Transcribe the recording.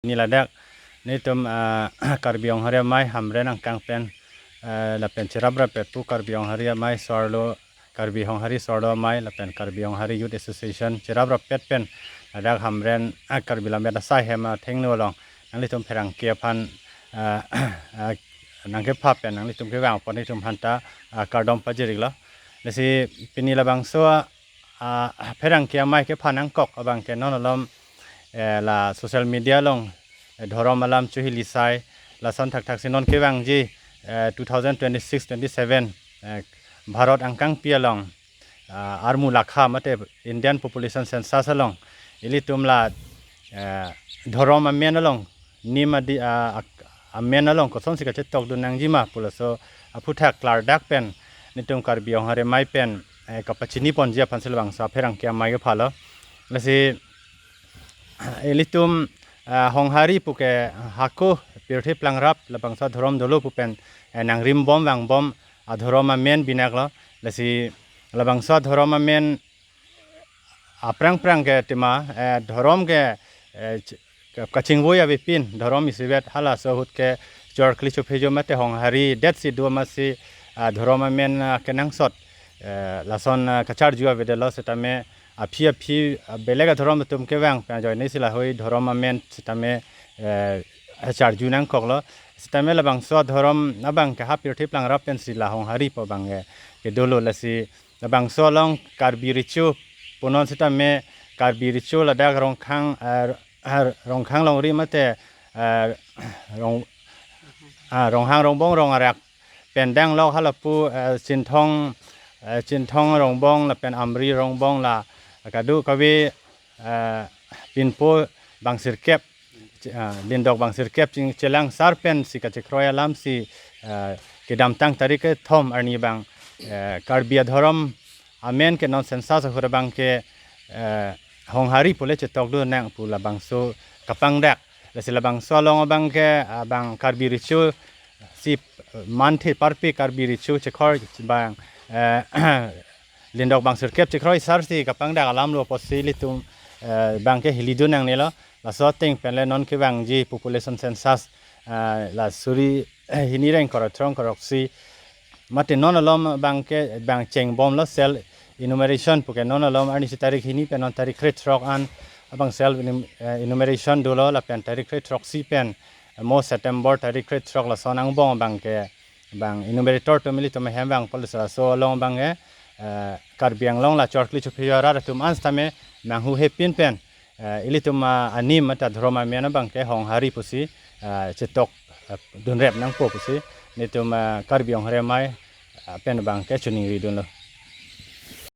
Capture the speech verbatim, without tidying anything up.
Pini ladak nelitum, ah, Karbi Honghari Amei Hamren angkang pen, ah, lapen cherap rappet pu Karbi Honghari Amei so-arlo, Karbi Honghari so-arlo amei lapen Karbi Honghari Youth Association cherap rappet pen ladak Hamren, ah, Karbi Lammet Asai ahem athengno along nanglitum pherangke aphan, ah, ah, nangkepha pen nanglitum kevang apot nelitum aphanta, ah, kardom pajir-iklo. Lasi pini labangso, ah, pherangke amei kepha nangkok abangke non malom, eh, la social media along, eh, dhorom alam chohili sai, lason thakthaksi non kevangji, eh, two thousand twenty-six twenty-seven, eh, Bharat angkangpi along, ah, armu lakha mate Indian Population Census along ilitum la, eh, dhorom amen along, nim adi, ah, ak-, amen along kosonsi kachetokdun nangjima pu laso aphuthak klardak pen nelitum Karbi Honghari Amei pen, eh, kapachiniponji aphansi labangso pherangke amei kephalo. Lasi ilitum, ah, Honghari puke hako pirthe plangrap labangso dhorom dolo pu pen, eh, nangrimbom vangbom adhorom amen binaklo. Lasi labangso dhorom amen aphrang phrang ke tema, eh, dhorom ke, eh, ch-, ka-, kachingvoi avepin dhorom isivet halaso ahut ke chorkli chophejo mate Honghari detsi do amatsi, ah, dhorom amen, ah, kenangsot, eh, lason, ah, kacharju avedetlo setame aphi aphi, ah, belek adhorom atum kevang pen ajoinesi lahei dhorom amen setame, eh, charju nangkoklo. Setame labangso dhorom abangke ha pirthe plangrap pensi la Honghari pu abangke kedolo. Lasi labangso along Karbi Recho punon setame Karbi Recho ladak Rongkhang, eh, eh, Rongkhang longri mate, eh, Rong, ah, Ronghang Rongbong Rong Arak pen danglok halapu, eh, Chinthong, eh, Chinthong Rongbong lapen Amri Rongbong la kadokave, eh, pinpo bangsirkep, ah, lindok bangsirkep ching chelang sar pensi kachekroi alamsi, ah, kedamtang tarik kethom arni abang, eh, Karbi adhorom amen ke non census ahut abangke, eh, Honghari pule chetokdun nang pu labangso kapangdak. Lasi labangso along abangke, ah, bang Karbi Recho si manthe parpi Karbi Recho chekroi bang, eh, lindok bangsirkep chekroi sarsi kapangdak alamlo apotsi ilitum, eh, abangke hilidun nangnelo. Laso ateng penle non kevangji population census, eh, la suri, eh, hini reng koro throng koroksi mate non malom abangke bang chengbomlo self enumeration puke non malom arnisi tarik hini pen non tarik krethrok an abang self enum-, eh, enumeration dolo lapen tarik krethroksi pen, eh, mo September tarik krethrok lason angbong abangke bang enumerator atum ilitum ahem vangpo. Lasi laso along abangke, eh, Karbi Anglong la chorkli chophejo arat atum an setame nanghuhepin pen, eh, ilitum, ah, anim mate adhorom amen abangke Honghari pusi, eh, chetok, eh, dunrep nangpo pusi nelitum, eh, Karbi Honghari Amei, eh, pen abangke choningridunlo.